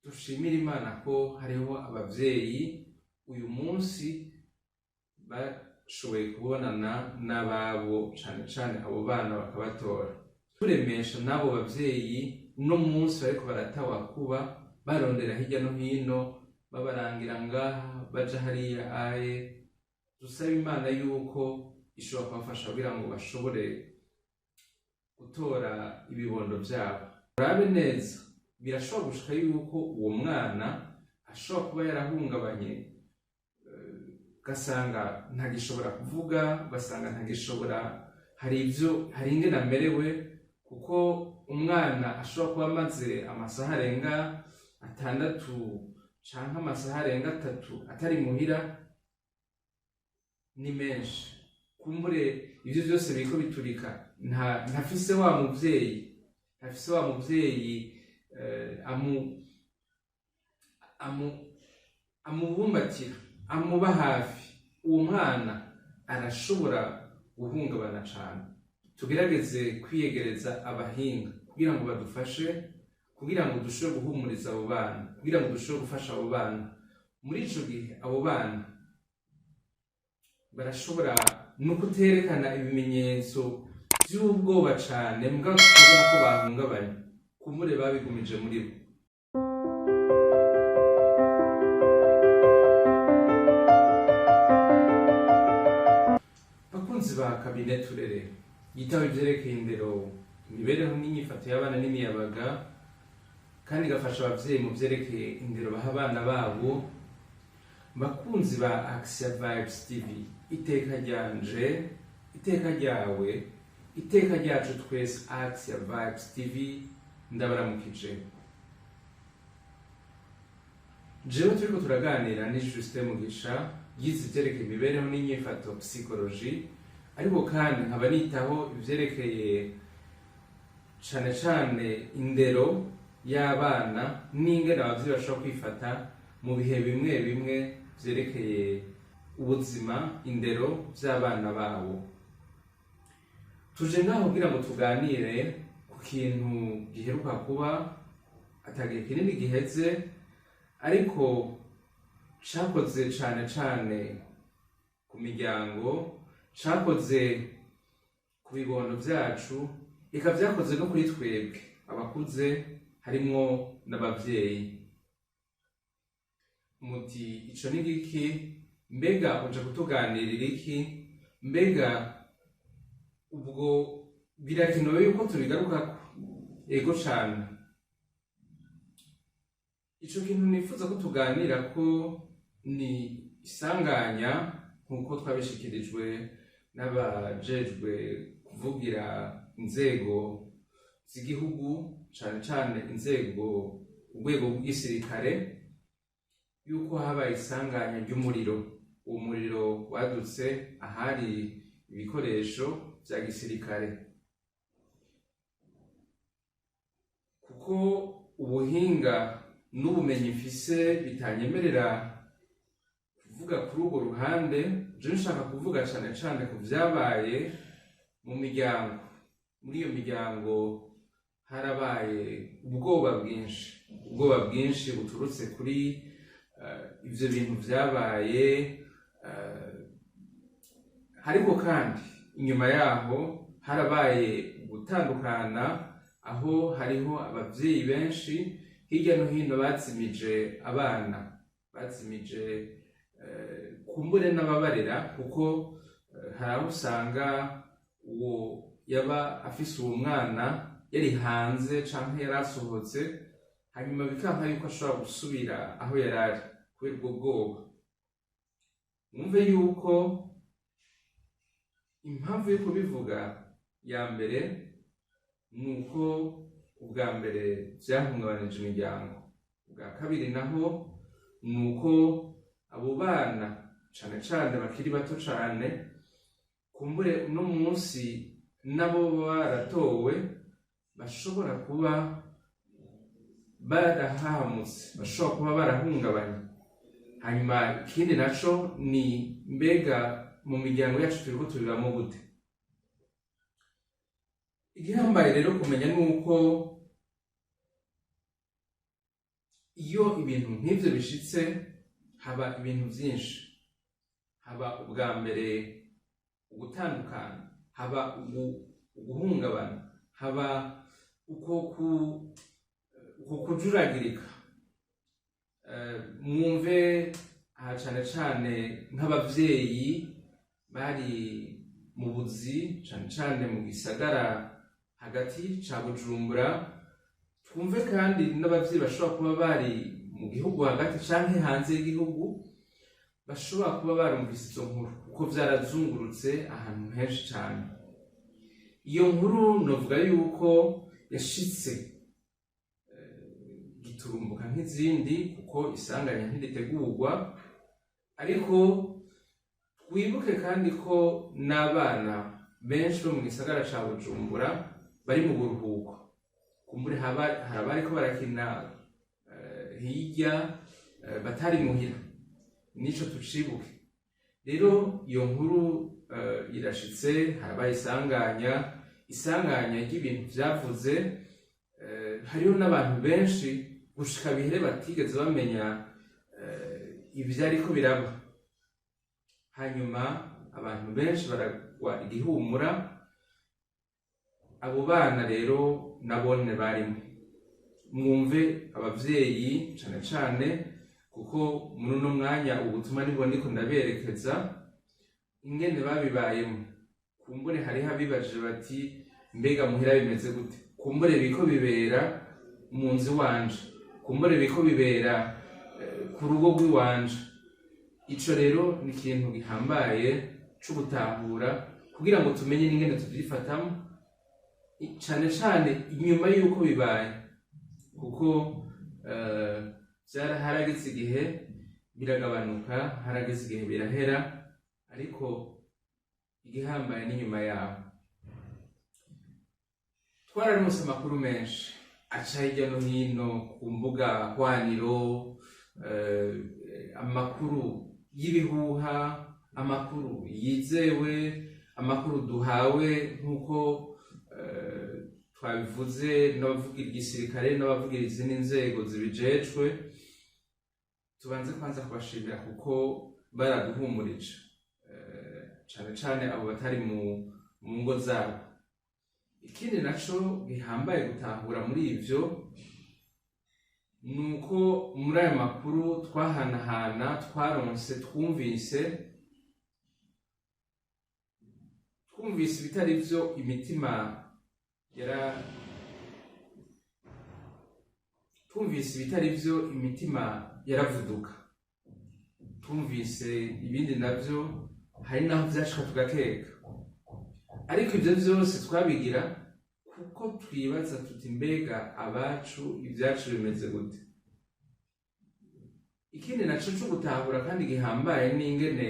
Dushimire Imana ko hariho abavyeyi uyu munsi bashoboye kubonana n'ababo, cane cane abo bana bakabatora. Turemesha n'abo bavyeyi uno munsi bariko baratawa kuba barondera hirya no hino, babarangira ngaha, baja hariya aye. Dusabe Imana yuko ishobora kubafasha kugira ngo bashobore gutora ibibondo vyabo. Urabe neza, birashobora gushika yuko uwo mwana ashobora kuba yarahungabanye, ugasanga ntagishobora kuvuga, ugasanga ntagishobora, hari ivyo, hari ingene amerewe, kuko umwana ashobora kuba amaze amasaha arenga 6 canke amasaha arenga 3 atari muhira, ni menshi. Kumbure ivyo vyose biriko biturika, ntafise wa muvyeyi, ntafise wa muvyeyi amubumbatira, amuba hafi. Uwo mwana arashobora guhungabana cane. Tugerageze kwiyegereza abahinga kugira ngo badufashe, kugira ngo dushobore guhumuriza abo bana, kugira ngo dushobore gufasha abo bana. Muri ico gihe abo bana barashobora no kuterekana ibimenyetso vy'ubwoba cane, mugabo tukabona ko bahungabanye, kumbure babigumije muri bo. Bakunzi ba Kabine Turere, yitaba ivyerekeye indero, imibereho n'inyifato y'abana n'imiyabaga, kandi igafasha abavyeyi mu vyerekeye indero baha abana babo. Bakunzi ba Axia Vibes TV, iteka ryanje, iteka ryawe, iteka ryacu twese, Axia Vibes TV, ndabaramukije. Jewe turiko turaganira ni Justin Mugisha, yize ivyerekeye imibereho n'inyifato, psychologie, ariko kandi nkaba nitaho ivyerekeye cane cane indero y'abana n'ingene abavyeyi bashobora kwifata mu bihe bimwe bimwe vyerekeye ubuzima, indero vy'abana babo. Tuje ngaho kugira ngo tuganire ku kintu giheruka kuba atagihe kinini giheze, ariko cakoze cane cane ku miryango, cakoze ku bibondo vyacu, eka vyakoze no kuri twebwe abakuze, harimwo n'abavyeyi. Muti ico ni giki? Mbega uja kutuganirira iki? Mbega ubwo birakenewe yuko tubigarukako? Ego cane. Ico kintu nifuza ko tuganirako ni isanganya, nk'uko twabishikirijwe n'abajejwe kuvugira inzego z'igihugu, cane cane inzego urwego rw'igisirikare, yuko habaye isanganya ry'umuriro. Uwo muriro wadutse ahari ibikoresho vya gisirikare, kuko ubuhinga n'ubumenyi mfise bitanyemerera kuvuga kuri urwo ruhande. Je nshaka kuvuga cane cane ku vyabaye mu miryango. Muri iyo miryango harabaye ubwoba bwinshi, ubwoba bwinshi buturutse kuri ivyo bintu vyabaye. Ariko kandi inyuma yaho harabaye gutandukana, aho hariho abavyeyi benshi hirya no hino bazimije abana, bazimije kumbure n'ababarera, kuko hari aho usanga uwo yaba afise uwo mwana yari hanze canke yarasohotse, hanyuma bikanka yuko ashobora gusubira aho yari ari kubera ubwo bwoba. Mwumve yuko impamvu yo kubivuga ya mbere ni uko ubwa mbere vyahungabanije imiryango, ubwa kabiri naho ni uko abo bana cane cane bakiri bato cane, kumbure uno munsi nabo baratowe, bashobora kuba barahahamutse, bashobora kuba barahungabanye. Hanyuma ikindi naco ni mbega mu miryango yacu turiko tubibamo gute? Igihambaye rero kumenya nuko Iyo ibintu nk'ivyo bishitse, haba ibintu vyinshi. Haba ubwa mbere ugutandukana, haba uguhungabana, haba uko kujuragirika. Mwumve aha cane cane nk'abavyeyi bari mu buzi, cane cane mu gisagara hagati ca Bujumbura. Twumve kandi n'abavyeyi bashobora kuba bari mu gihugu hagati canke hanze y'igihugu, bashobora kuba barumvise izo nkuru, kuko vyarazungurutse ahantu henshi cane. Iyo nkuru novuga yuko yashitse giturumbuka nk'izindi, kuko isanganya ntiritegurwa. Ariko twibuke kandi ko n'abana benshi bo mu gisagara ca Bujumbura bari mu buruhuko. Kumbure hari abariko barakina hirya, batari muhira. Nico tucibuke. Rero iyo nkuru irashitse, harabaye isanganya, isanganya ry'ibintu vyavuze. Hariho n'abantu benshi gushika bihere batigeze bamenya ivyariko biraba. Hanyuma abantu benshi baragwa igihumura. Abo bana rero nabone barimo. Mwumve abavyeyi cane cane, kuko muri uno mwanya ubutumwa nibwo ndiko ndaberekeza ingene babibayemo. Kumbure hariho abibajije bati: "Mbega muhira bimeze gute? Kumbure biriko bibera mu nzu iwanje, kumbure biriko bibera ku rugo rw'iwanje." Ico rero ni ikintu gihambaye co gutahura kugira ngo tumenye n'ingene tuvyifatamo, cane cane inyuma y'uko bibaye, kuko harageze igihe biragabanuka, harageze igihe birahera, ariko igihambaye n'inyuma yaho. Twararonse amakuru menshi aca hirya no hino ku mbuga hwaniro, amakuru y'ibihuha, amakuru yizewe, amakuru duhawe nk'uko twabivuze n'abavugira igisirikare n'abavugira izindi nzego zibijejwe. Tubanze kwanza kubashimira kuko baraduhumurije, cane cane abo batari mu ngo zabo. Ikindi naco gihambaye gutahura muri ivyo ni uko muri ayo makuru twahanahana, twaronse, twumvise ibitari vyo, imitima yara twumvise ibitari vyo, imitima yaravuduka. Twumvise ibindi navyo, hari naho vyashika tugakeka. Ariko ivyo vyose twabigira kuko twibaza tuti: "Mbega abacu, ibyacu bimeze gute?" Ikindi naco co gutahura kandi gihambaye ni ingene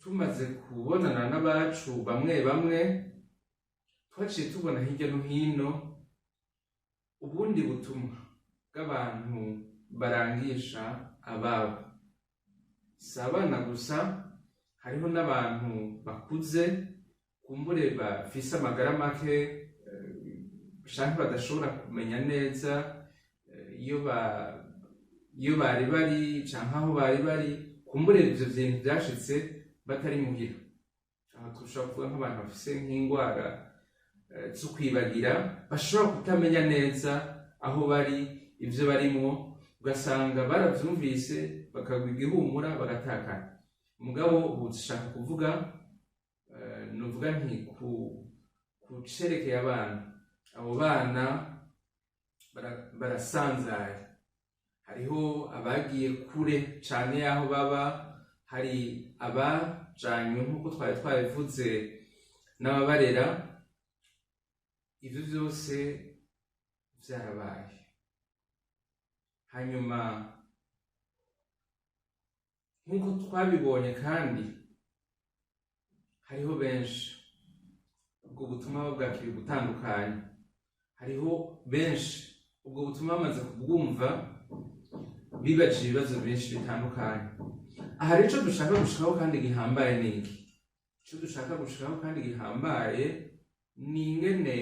tumaze kubonana n'abacu bamwe bamwe, twaciye tubona hirya no hino ubundi butumwa bw'abantu barangisha ababo. Si abana gusa, hariho n'abantu bakuze, kumbure bafise amagara make, canke badashobora kumenya neza iyo bari bari canke aho bari bari. Kumbure ivyo bintu vyashitse batari muhira. Aho dushobora kuvuga nk'abantu bafise nk'ingwara zo kwibagira, bashobora kutamenya neza aho bari, ivyo barimwo, ugasanga baravyumvise bakagwa igihumura, bagatakara. Mugabo ubu dushaka kuvuga, nuvuga nti ku cerekeye abana, abo bana barasanzaye. Hariho abagiye kure cane y'aho baba, hari abajanywe nk'uko twari twabivuze n'ababarera. Ivyo vyose vyarabaye. Hanyuma nk'uko twabibonye kandi, hariho benshi ubwo butumwa babwakiriye gutandukanye. Hariho benshi ubwo butumwa bamaze kubwumva bibajije ibibazo byinshi bitandukanye. Aha rero ico dushaka gushikaho kandi gihambaye ni iki? Ico dushaka gushikaho kandi gihambaye ni ingene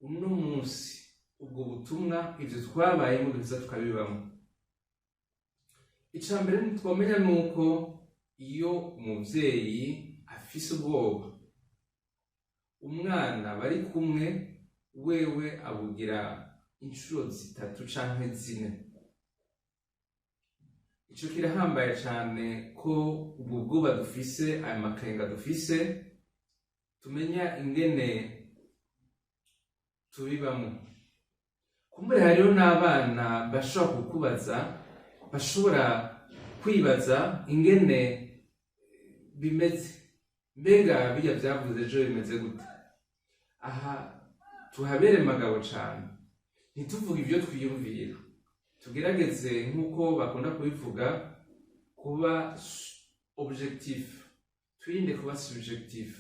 uno munsi Ubwo butumwa, ivyo twabayemo, duheza tukabibamo. Ica mbere twamenya ni uko iyo umuvyeyi afise ubwoba, umwana bari kumwe wewe abugira inshuro zitatu canke zine. Ico kirahambaye cane, ko ubwo bwoba dufise, ayo makenga dufise, tumenya ingene tubibamo. Kumbure hariho n'abana bashobora kukubaza, bashobora kwibaza ingene bimeze: mbega birya vyavuze ejo bimeze gute? Aha tuhabere magabo cane, ntituvuge ivyo twiyumvira, tugerageze, nk'uko bakunda kubivuga, kuba objectif, twirinde kuba subjectif.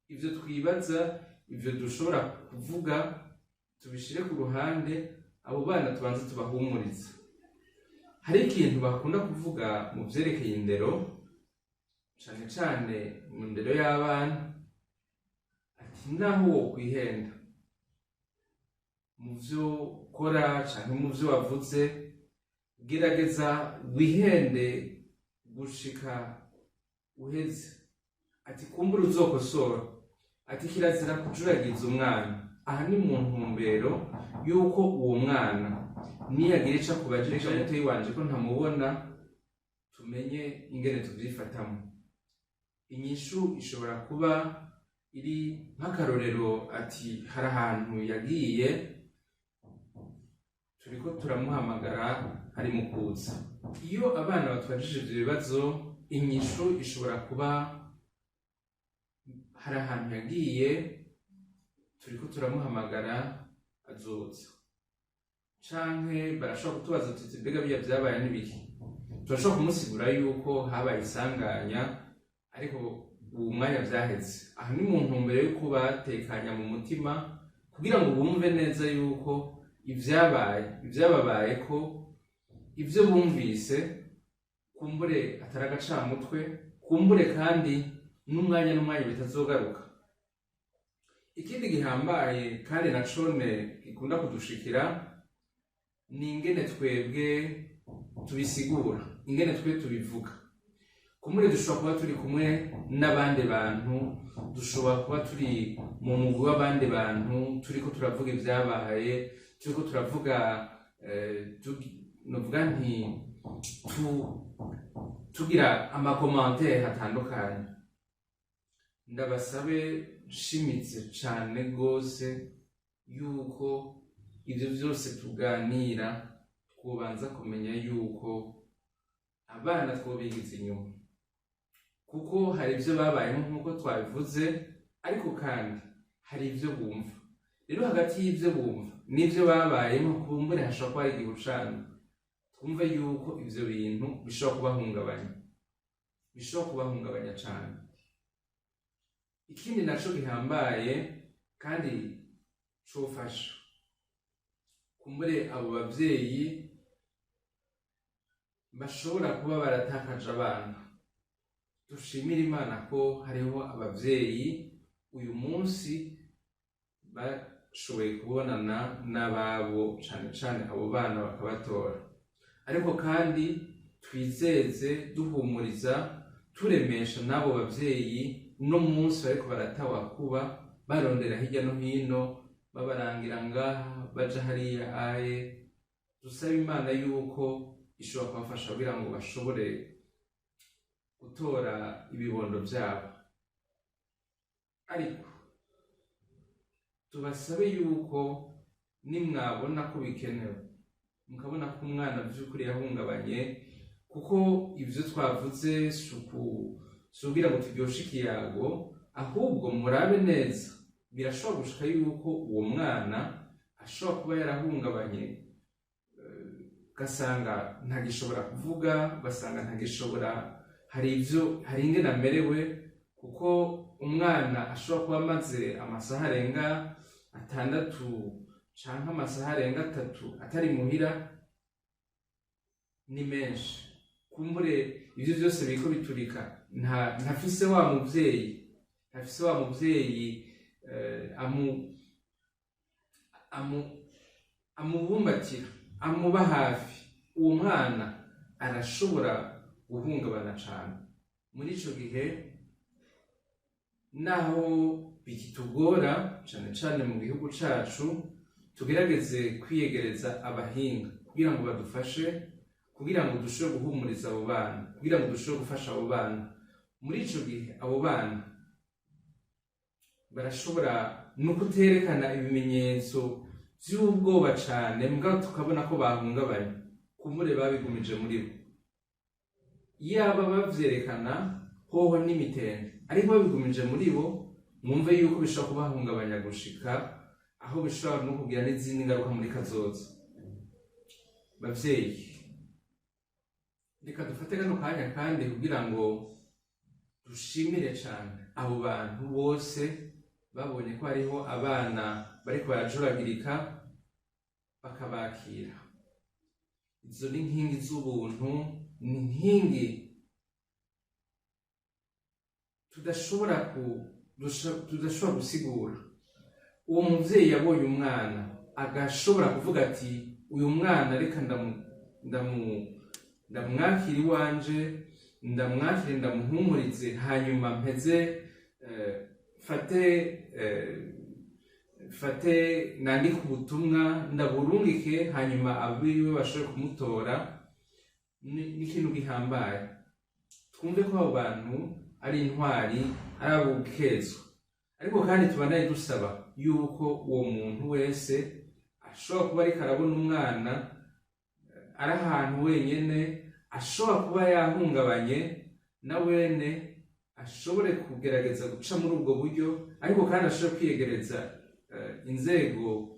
Ivyo twibaza, ivyo dushobora kuvuga, tubishire ku ruhande. Abo bana tubanze tubahumurize. Hari ikintu bakunda kuvuga mu vyerekeye indero, cane cane mu ndero y'abana, ati naho wokwihenda mu vyo ukora canke mu vyo wavuze, gerageza wihende gushika uheze, ati kumbura uzokosora. Ati kirazira kujuragiza umwana. Aha ni mu ntumbero y'uko uwo mwana niyagira ico akubajije, mutoyi wanje ko ntamubona, tumenye ingene tuvyifatamo. Inyishu ishobora kuba iri nk'akarorero, ati hari ahantu yagiye, turiko turamuhamagara, ari mu kuza. Iyo abana batubajije ivyo bibazo, inyishu ishobora kuba: hari ahantu yagiye, turiko turamuhamagara, azoza. Canke barashobora kutubaza tuti: mbega birya vyabaye n'ibiki? Turashobora kumusigura yuko habaye isanganya, ariko uwo mwanya vyaheze. Aha ni mu ntumbero yo kubatekanya mu mutima, kugira ngo bumve neza yuko ivyabaye, ivyababayeko, ivyo bumvise, kumbure atari agacamutwe, kumbure kandi n'umwanya n'umwanya bitazogaruka. Ikindi gihambaye kandi na cone gikunda kudushikira ni ingene twebwe tubisigura, ingene twe tubivuga. Kumbure dushobora kuba turi kumwe n'abandi bantu, dushobora kuba turi mu mugwi w'abandi bantu, turiko turavuga ivyabaye, turiko turavuga, novuga nti tugira ama commentaires atandukanye. Ndabasabe nshimitse cane gose yuko ivyo vyose tuganira twobanza kumenya yuko abana twobigiza inyuma, kuko hari ivyo babayemo nk'uko twabivuze, ariko kandi hari ivyo bumva. Rero hagati y'ivyo bumva n'ivyo babayemo, kumbure hashobora kuba hari igihushane. Twumve yuko ivyo bintu bishobora kubahungabanya, bishobora kubahungabanya cane. Ikindi naco gihambaye kandi cofasha kumbure abo bavyeyi bashobora kuba baratakaje abana, dushimire Imana ko hariho abavyeyi uyu munsi bashoboye kubonana n'ababo, cane cane abo bana bakabatora. Ariko kandi twizeze, duhumuriza, turemesha n'abo bavyeyi uno munsi bariko baratawa kuba barondera hirya no hino, babarangira ngaha, baja hariya aye. Dusaba Imana yuko ishobora kubafasha kugira ngo bashobore gutora ibibondo vyabo, ariko tubasabe yuko nimwabona ko bikenewe, mukabona ko umwana vy'ukuri yahungabanye, kuko ivyo twavuze si ukugira ngo turyoshe ikiyago, ahubwo murabe neza, birashobora gushika yuko uwo mwana ashobora kuba yarahungabanye, ugasanga ntagishobora kuvuga, ugasanga ntagishobora, hari ivyo, hari ingene amerewe, kuko umwana ashobora kuba amaze amasaha arenga 6 canke amasaha arenga 3 atari muhira, ni menshi. Kumbure ivyo vyose biriko biturika, ntafise wa muvyeyi, ntafise wa muvyeyi amu amu Amubumbatira, amuba hafi, uwo mwana arashobora guhungabana cane. Muri ico gihe, naho bikitugora cane cane mu gihugu cacu, tugerageze kwiyegereza abahinga kugira ngo badufashe, kugira ngo dushobore guhumuriza abo bana, kugira ngo dushobore gufasha abo bana. Muri ico gihe abo bana barashobora no kuterekana ibimenyetso vy'ubwoba cane, mugabo tukabona ko bahungabanye. Kumbure babigumije muri bo. Yaba bavyerekana hoho n'imitende, ariko babigumije muri bo, mwumve yuko bishobora kubahungabanya gushika aho bishobora no kugira n'izindi ngaruka muri kazoza. Bavyeyi, reka dufate kano kanya kandi kugira ngo dushimire cane abo bantu bose babonye ko hariho abana bariko barajuragirika bakabakira. Izo ni inkingi z'ubuntu, ni inkingi tudashobora gusigura. Uwo muvyeyi yabonye umwana agashobora kuvuga ati: "Uyu mwana reka ndamwakira iwanje, ndamwakire, ndamuhumurize, hanyuma mpeze fate nandike ubutumwa ndaburungike, hanyuma abiwe bashobore kumutora." Ni ikintu gihambaye. Twumve ko abo bantu ari intwari, ari abogukezwa. Ariko kandi tubandanye dusaba yuko uwo muntu wese ashobora kuba ariko arabona umwana ari ahantu wenyene, ashobora kuba yahungabanye, na wene ashobore kugerageza guca muri ubwo buryo, ariko kandi ashobore kwiyegereza inzego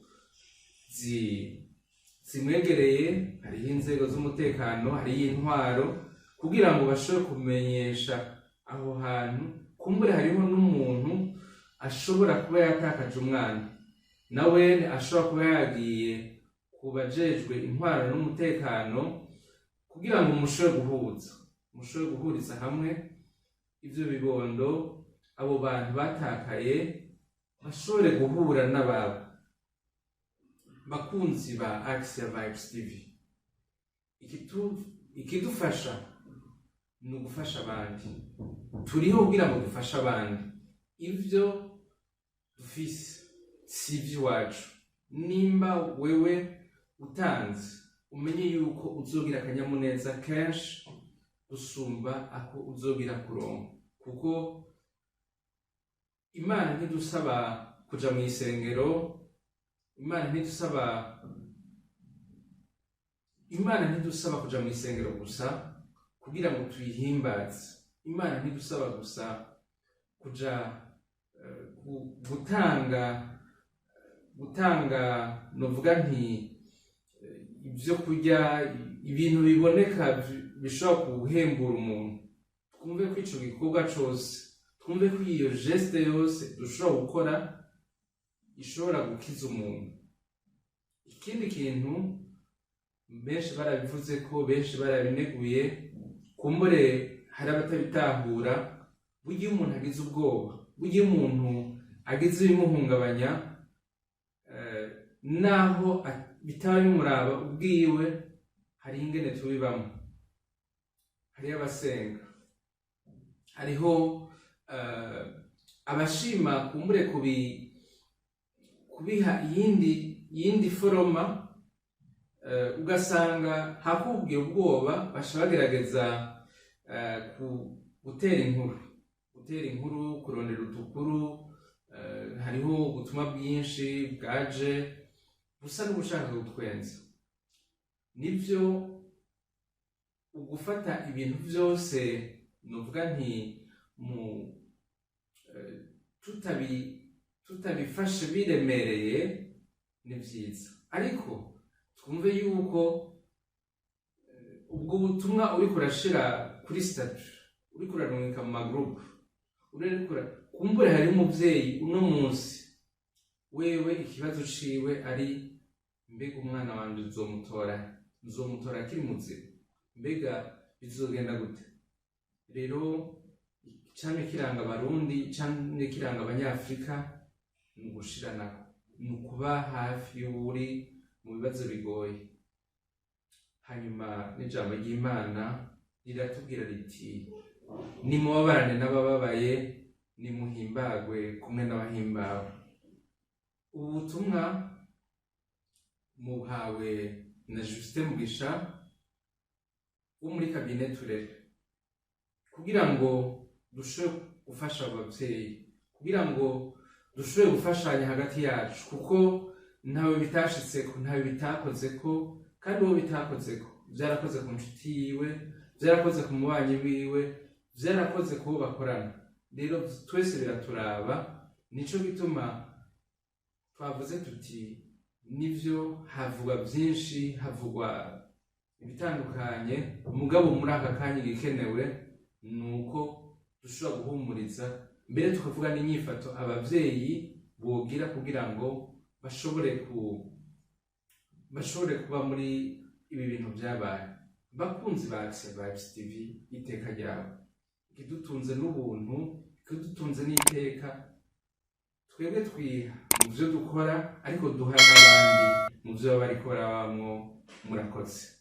zimwegereye. Hariho inzego z'umutekano, hariho intwaro, kugira ngo bashobore kumenyesha aho hantu. Kumbure hariho n'umuntu ashobora kuba yatakaje umwana, nawe ashobora kuba yagiye ku bajejwe intwaro n'umutekano, kugira ngo mushobore guhuza, mushobore guhuriza hamwe ivyo bibondo, abo bantu batakaye bashobore guhura n'ababo. Bakunzi ba Axia Vibes TV, ikidufasha ni ugufasha abandi. Turiho kugira ngo dufashe abandi. Ivyo dufise si ivy'iwacu. Nimba wewe utanze, umenye yuko uzogira akanyamuneza kenshi gusumba ako uzogira kuronka, kuko Imana ntidusaba kuja mu isengero, Imana ntidusaba kuja mu isengero gusa kugira ngo tuyihimbaze. Imana ntidusaba gusa kuja gutanga, novuga nti ibyo kurya, ibintu biboneka bishobora guhembura umuntu. Twumve ko ico gikorwa cose, twumve ko iyo geste yose dushobora gukora ishobora gukiza umuntu. Ikindi kintu, benshi barabivuze ko, benshi barabineguye, kumbure hari abatabitahura. Burya iyo umuntu agize ubwoba, burya iyo umuntu agize ibimuhungabanya, naho bitaba bimuraba ubwiwe, hari ingene tubibamo. Hariho abasenga, hariho abashima kumbure kubiha iyindi forme, ugasanga hakubwiye ubwoba baca bagerageza gutera inkuru, kurondera udukuru. Hariho ubutumwa bwinshi bwaje busa n'ubushaka gutwenza. Nibyo, ugufata ibintu byose, nuvuga nti mu tutabifashe biremereye ni vyiza, ariko twumve yuko ubwo butumwa uriko urashira kuri statut, uriko urarungika mu magroupe, uriko kumbure hariho umuvyeyi uno munsi wewe ikibazo ciwe ari: "Mbega umwana wanje nzomutora akiri muzima? Mbega bizogenda gute?" Rero icamye kiranga Abarundi, icamye kiranga Abanyafrika, ni ugushiranako, ni ukuba hafi y'uwuri mu mu bibazo bigoye. Hanyuma n'ijambo ry'Imana riratubwira riti: "Nimubabarane n'abababaye, nimuhimbagwe kumwe n'abahimbawe." Ubu butumwa muhawe na Justin Mugisha wo muri cabinet Turere, kugira ngo dushobore gufasha abo bavyeyi, kugira ngo dushobore gufashanya hagati yacu, kuko ntawe bitashitseko, ntawe bitakozeko. Kandi uwo bitakozeko, vyarakoze ku nshuti yiwe, vyarakoze ku mubanyi wiwe, vyarakoze ku bo bakorana. Rero twese biraturaba. Nico gituma twavuze tuti nivyo, havugwa vyinshi, havugwa ibitandukanye, mugabo muri aka kanya igikenewe ni uko dushobora guhumuriza, mbere tukavuga n'inyifato abavyeyi bogira kugira ngo bashobore kuba muri ibi bintu vyabaye. Bakunzi ba Axel Vibes TV, iteka ryawe, ikidutunze n'ubuntu, ikidutunze n'iteka twebwe twiha mu vyo dukora, ariko duha n'abandi mu vyo baba bariko barabamwo. Murakoze.